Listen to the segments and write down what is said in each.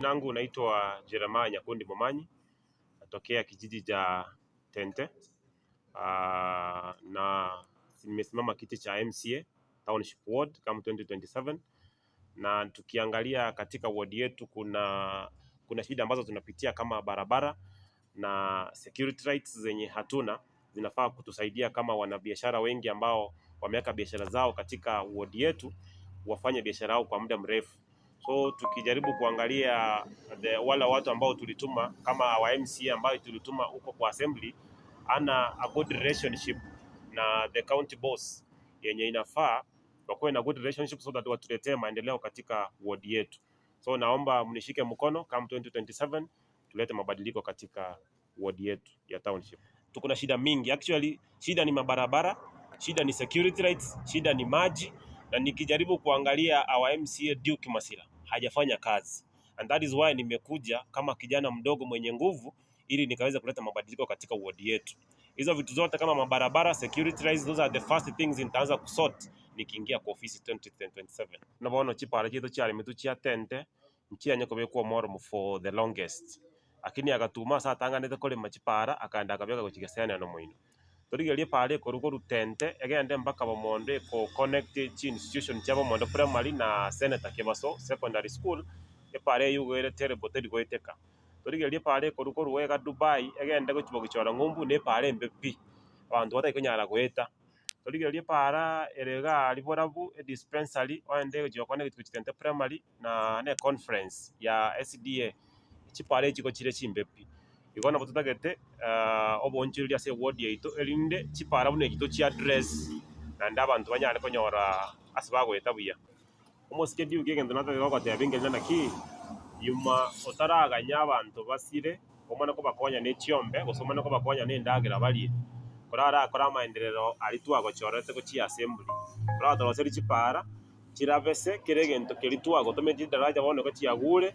Langu naitwa Jeremiah Nyakundi Momanyi, natokea kijiji cha Tente na nimesimama kiti cha MCA Township Ward come 2027 na tukiangalia katika ward yetu kuna kuna shida ambazo tunapitia kama barabara na security lights zenye hatuna zinafaa kutusaidia kama wanabiashara wengi ambao wameweka biashara zao katika ward yetu wafanye biashara yao kwa muda mrefu. So tukijaribu kuangalia the, wale watu ambao tulituma kama our MCA ambayo tulituma huko kwa assembly ana a good relationship na the county boss yenye inafaa wakuwe na good relationship so that watuletee maendeleo katika ward yetu. So naomba mnishike mkono come 2027 tulete mabadiliko katika ward yetu ya township. Tuko na shida mingi actually, shida ni mabarabara, shida ni security lights, shida ni maji, na nikijaribu kuangalia our MCA Duke Masila hajafanya kazi, and that is why nimekuja kama kijana mdogo mwenye nguvu ili nikaweza kuleta mabadiliko katika ward yetu. Hizo vitu zote kama mabarabara, security lights, those are the first things nitaanza kusort nikiingia kwa ofisi 2027. Na bono chipara chiaito chiaremetwe chia Tente nchianye kobekwa omoromo for the longest lakini agatuma ase atang'anete korema chipara akaenda akabeka gochia geseneno nomoino. Torigererie epara ekorwa korwa Tente egende mpaka Bomondo eko connect chi institution chia Bomondo Primary na Senator Kebaso Secondary School, epara eywo igo ere terrible teri goeteka. Torigererie epara ekorwa korwa iga Dubai egende gochia Bogichora Ng'umbu na epara embe pi, abanto batari konyara goeta. Torigererie epara ere iga aria borabu edispensary ogende gochia goconnect gochia Tente Primary na ne conference ya SDA, chipara echi igo chire chimbe pi. Igo nabo totagete oboonchoreria ase eward yaito erinde chipara buna echi tochi address naende abanto banyare konyora ase bagoeta buya. Omosike Duke egento natagete gogotebia nkerende naki, nyuma otaraganya abanto basire omane kobakonya ne chiombe gose omane kobakonya ne endagera barie, korarakore amaenderero aria twagochorete gochia assembly, koratoroserie chipara. Chirabese kera egento keria twagotometie chidaraja bono igo chiagure,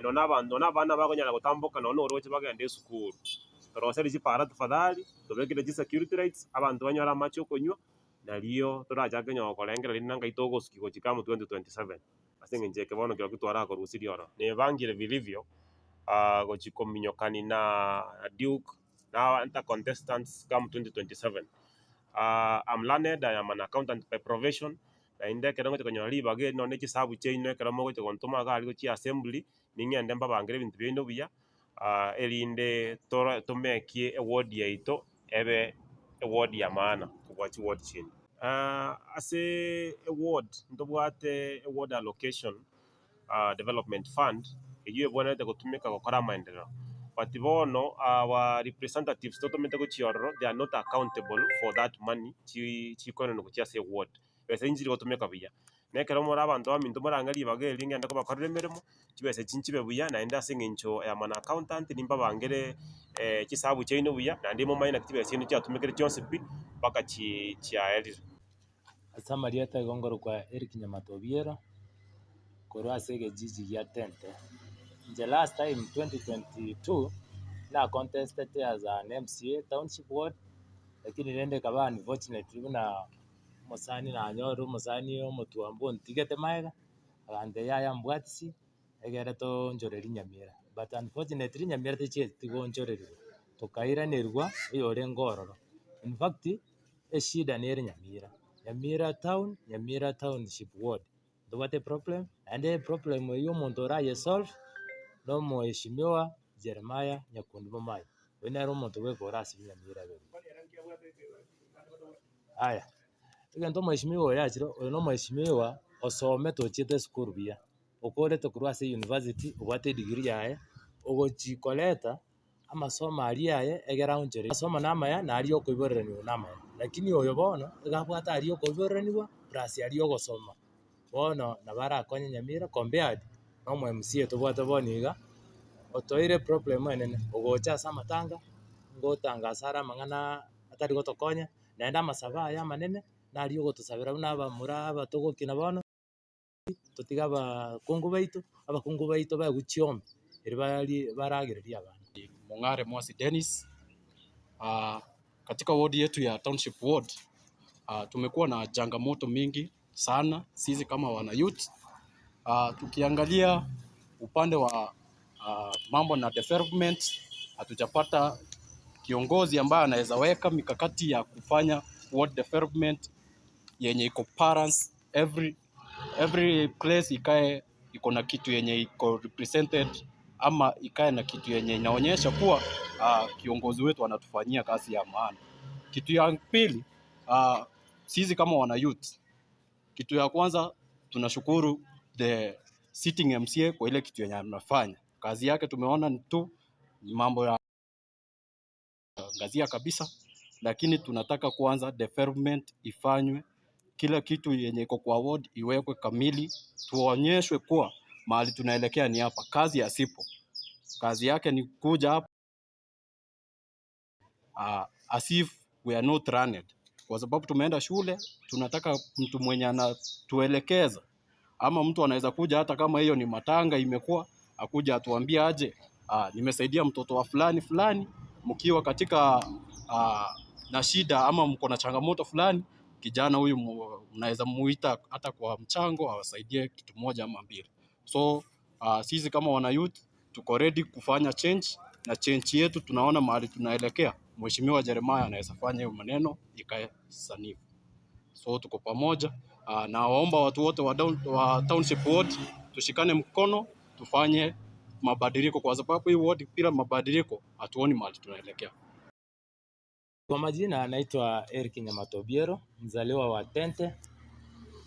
nonya na abanto nonya na abana bakonyara gotamboka nonya na oroche bagende esukuru. Toroserie chipara tafadhali, tobekere chisecurity lights, abanto banyore amache okonywa, nario torachake onye gokorengereria rinde ngai togosukia gochia come 2027, ase eng'encho eke bono kerokio twarakorusirie ororo. Nebangire vilivyo gochia kominyokani na Duke na enter contestants come 2027. I'm learned, I am an accountant by profession, naende ekero ngocha konyora ribaga eri nonye chisabu chiaino ekero mogocha gontoma iga aria gochia assembly, ning'ende mbabangere ebinto biaino buya, erinde toro tomekie eward yaito ebe eward ya maana kobua chiward chinde. Ase eward ntobwate eward allocation Development Fund, eyio ebwenerete gotumeka gokora amaenderero. But bono our representatives totomete gochia ororo they are not accountable for that money chi chikoenanwa gochia ase eward. Besa echi nchiri gotumeka buya. Na ekero more abanto baminto morang'e ribaga eri ngende kobakorera emeremo, chibesa echi nchibe buya naende ase eng'encho I am an accountant nimbabangere chisabu chiaino buya naende momanye naki chibesa chiaino chiatumekire chionsi pi mpaka chi chiaerire. Ase amarieta igo nkorokwa Eric Nyamato Obiero, korwa ase egejiji gia Tente. Inche last time 2022, nacontestete as an MCA township ward, lakini rende ekaba unfortunately buna omosani nanyorire omosani omotwambu ontigete magega, agantebia yaya mbwatisi, egere toonchoreria Nyamira. But unfortunately Nyamira techieti goonchoreriwa, tokairanerwa oyorenge ororo. In fact. Eshida nere Nyamira, Nyamira town, Nyamira township ward, ntobwate eproblem, naende eproblem eywo omonto orayesolve, na omoheshimiwa Jeremiah Nyakundi Momanyi, oyio nere omonto bweka orasibie Nyamira ebe buya. Aya, egento omoheshimiwa oyo achire, oyo na omoheshimiwa osomete ochiete esukuru buya, okorete korwa ase university, obwate edegree yaye, ogochi koreta. amasomo aria aye egere aonchore. Amasomo namaya na aria okoiboreraniwa namaya, lakini oyo bono iga abwate aria okoiboreraniwa plus aria ogosoma. Bono nabo arakonye Nyamira compared na omo MCA tobwate bono iga, otoire eproblem enene, ogocha ase amatanga, ngotangasa are amang'ana atari gotokonya, naende amasabo aye amanene, naria ogotosabera buna abamura aba togokina bono. Totige abakungu baito, abakungu baito baegwe chiombe erio barie baragererie abana. Mong'are Mwasi Dennis. Katika ward yetu ya Township Ward tumekuwa na changamoto mingi sana sisi kama wana youth. Tukiangalia Upande wa mambo na development hatujapata kiongozi ambaye anaweza weka mikakati ya kufanya ward development yenye iko balance every place ikae iko na kitu yenye iko represented ama ikae na kitu yenye inaonyesha kuwa kiongozi wetu anatufanyia kazi ya maana. Kitu ya pili, sisi kama wana youth, kitu ya kwanza tunashukuru the sitting MCA kwa ile kitu yenye anafanya. Kazi yake tumeona ni tu ni mambo ya ngazia kabisa, lakini tunataka kwanza development ifanywe, kila kitu yenye iko kwa ward iwekwe kamili, tuonyeshwe kuwa mahali tunaelekea ni hapa. Kazi asipo, kazi yake ni kuja hapa as if we are not trained, kwa sababu tumeenda shule, tunataka mtu mwenye anatuelekeza, ama mtu anaweza kuja hata kama hiyo ni matanga imekuwa, akuja atuambie aje, nimesaidia mtoto wa fulani fulani, mkiwa katika na shida ama mko na changamoto fulani, kijana huyu mnaweza muita hata kwa mchango awasaidie kitu moja ama mbili. So sisi kama wana youth tuko ready kufanya change na change yetu tunaona mahali tunaelekea. Mheshimiwa Jeremiah anaweza fanya hiyo maneno ikae sanifu. So tuko pamoja na waomba watu wote wa Township Ward tushikane mkono tufanye mabadiliko, kwa sababu hii ward bila mabadiliko hatuoni mahali tunaelekea. Kwa majina anaitwa Eric Nyamatobiero, mzaliwa wa Tente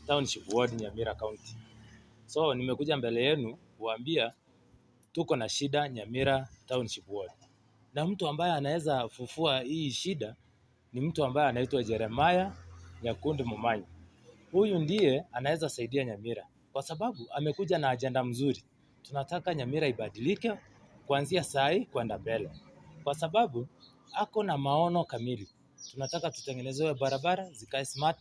Township Ward, Nyamira County. So nimekuja mbele yenu kuambia tuko na shida Nyamira Township Ward, na mtu ambaye anaweza fufua hii shida ni mtu ambaye anaitwa Jeremiah Nyakundi Momanyi. Huyu ndiye anaweza saidia Nyamira kwa sababu amekuja na ajenda mzuri. Tunataka Nyamira ibadilike kuanzia saa hii kwenda mbele, kwa sababu ako na maono kamili. Tunataka tutengenezewe barabara zikae smart,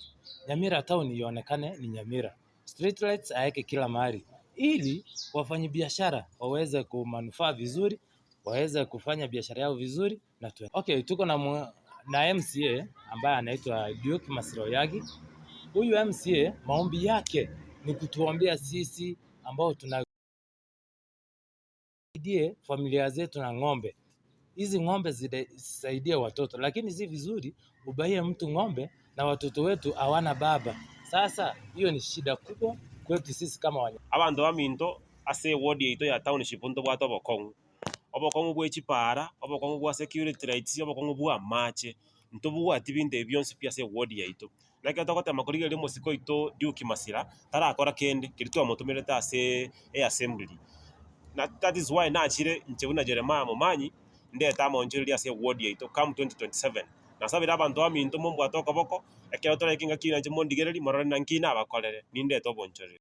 Nyamira town ionekane ni Nyamira, street lights aeke kila mahali, ili wafanyabiashara waweze kumanufaa vizuri, waweze kufanya biashara yao vizuri na tu. Okay, tuko na MCA ambaye anaitwa Duke Masiroyagi. Huyu MCA maombi yake ni kutuombea sisi ambao tuna saidie familia zetu na ng'ombe. Hizi ng'ombe zisaidie watoto, lakini si vizuri ubaie mtu ng'ombe na watoto wetu hawana baba. Sasa hiyo ni shida kubwa kwetu sisi kama wanya. Abanto baminto ase eward yaito ya township ntobwate obokong'u, obokong'u bwa echipara, obokong'u bwa security lights, obokong'u bwa amache, ntobwati binto ebi bionsi pi ase eward yaito. Na ekero togotema korigereria omosike oito Duke Masira, tarakora kende keria twamotomerete ase eassembly. Na that is why nachire inche buna Jeremiah Momanyi, ndete amaonchoreria ase eward yaito come 2027. Nasabire abanto baminto mombwate okoboko, ekero toraike ngaki inche mondigererie morore naki nabakorere, nindete obonchoreria.